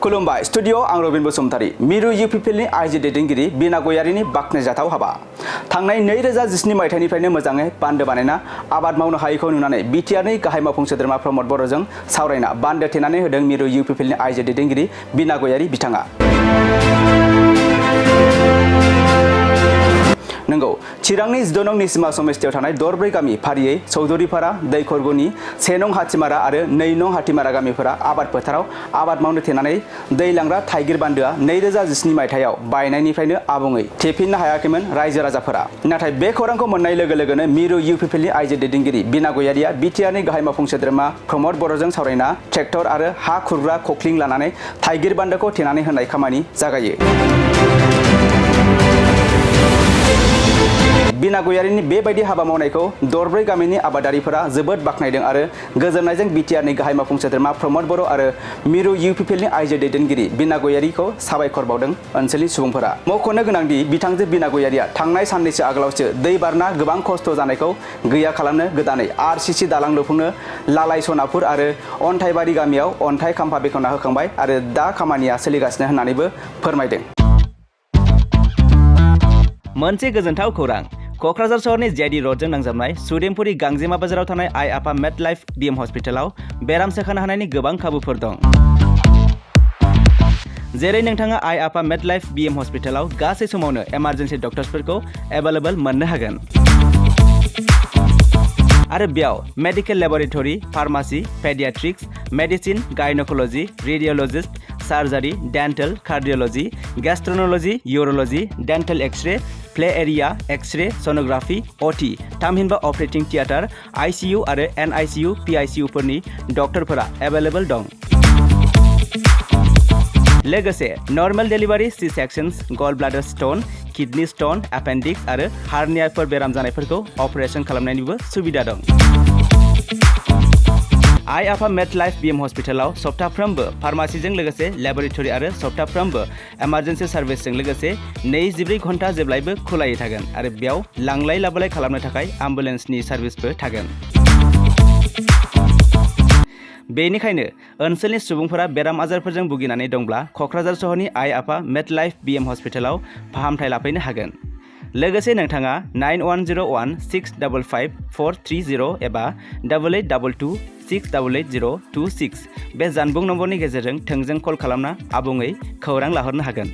खुलुमबाय स्टुडिअ आं रबिन बसुमतारी मिरु इउपिपिएलनि आइजो दैदेनगिरि बिना गयारिनि बाख्नायजाथाव हाबा थांनाय 2017 मायथाइनिफ्रायनो मोजाङै बान्दो बानायना आबाद मावनो हायैखौ नुनानै बिटिआरनि गाहाय मावफुं सोद्रोमा प्रमद बर'जों सावरायना बान्दो थेनानै होदों मिरु इउपिपिएलनि आइजो दैदेनगिरि बिना गयारि बिथाङा। नंगौ चिरांनि 16 नं निसिमा समस्तियाव थानाय दरब्रै गामि फारियै चौधुरीपारा दैखरगुनि 1 नं हाथिमारा आरो 2 नं हाथिमारा गामिफोरा आबाद फोथाराव आबाद मावनो थेनानै दै लांग्रा थाइगिर बान्दोआ 2017 मायथाइयाव बायनायनिफ्रायनो आबुङै थेफिननो हायाखैमोन रायजो राजाफोरा। नाथाय बे खौरांखौ मोननाय लोगो लोगोनो मिरु इउपिपिएलनि आइजो दैदेनगिरि बिना गयारिया बिटिआरनि गाहाय मावफुं सोद्रोमा प्रमद बर'जों सावरायना ट्रेक्टर आरो हा खुरग्रा खख्लिं लानानै थाइगिर बान्दोखौ थेनानै होनाय खामानि जागायो। बिना गयारिनि बेबायदि हाबा मावनायखौ दरब्रै गामिनि आबादारिफोरा जोबोद बाख्नायदों आरो गोजोननायजों बिटिआरनि गाहाय मावफुं सोद्रोमा प्रमद बर' आरो मिरु इउपिपिएलनि आइजो दैदेनगिरि बिना गयारिखौ साबायखर बावदों ओनसोलनि सुबुंफोरा। मख'नो गोनांदि बिथांजो बिना गयारिया थांनाय साननैसो आगोलावसो दै बारना गोबां खस्थ' जानायखौ गैया खालामनो गोदानै आरसिसि दालां लुफुंनो लालाय सनापुर आरो अन्थाइबारि गामियाव अन्थाइ खाम्फा बेखेवना होखांबाय आरो दा खामानिया सोलिगासिनो होननानैबो फोरमायदों। मोनसे गोजोनथाव खौरां क'क्राझार सहरनि जेडी र'डजों नांजाबनाय सुदेमपुरी गांजेमा बाजाराव थानाय आइ आफा मेड लाइफ बिएम हस्पिटालाव बेराम सोखानो हानायनि गोबां खाबुफोर दं। जेरै नोंथाङा आइ आफा मेड लाइफ बिएम हस्पिटालाव गासै समावनो इमारजेन्सि डक्टर्सफोरखौ एभेलेबल मोननो हागोन आरो बेयाव medical laboratory, pharmacy, pediatrics, medicine, gynaecology, radiologist, surgery, dental, cardiology, gastroenterology, urology, dental x ray, play area, x ray, sonography, OT, थामहिनबा ऑपरेटिंग थिएटर, आईसीयू आरो एनआईसीयू, पीआईसीयू फोरनि डक्टरफोरा एभेलेबल दं। लोगोसे normal delivery, C sections, gall bladder stone, kidney stone, appendix आरो हार्नियाफोर बेराम जानायफोरखौ अपारेशन खालामनायनिबो सुबिदा दं। आइ आफा मेड लाइफ बिएम हस्पिटालाव सप्ताफ्रोमबो फार्मासीजों लोगोसे लेबरेटरी आरो सप्ताफ्रोमबो इमारजेन्सि सार्भिसजों लोगोसे 24 घन्टा जेब्लायबो खुलायै थागोन आरो बेयाव लांलाय लाबोलाय खालामनो थाखाय एम्बुलेन्सनि सार्भिसबो थागोन। बेनिखायनो ओनसोलनि सुबुंफोरा बेराम आजारफोरजों भुगिनानै दंब्ला क'क्राझार सहरनि आइ आफा मेड लाइफ बिएम हस्पिटालाव फाहामथाय लाफैनो हागोन। लोगोसे नोंथाङा 9101655430 एबा 8822688026 बे जानबुं नम्बरनि गेजेरजों थोंजों कल खालामना आबुङै खौरां लाहरनो हागोन।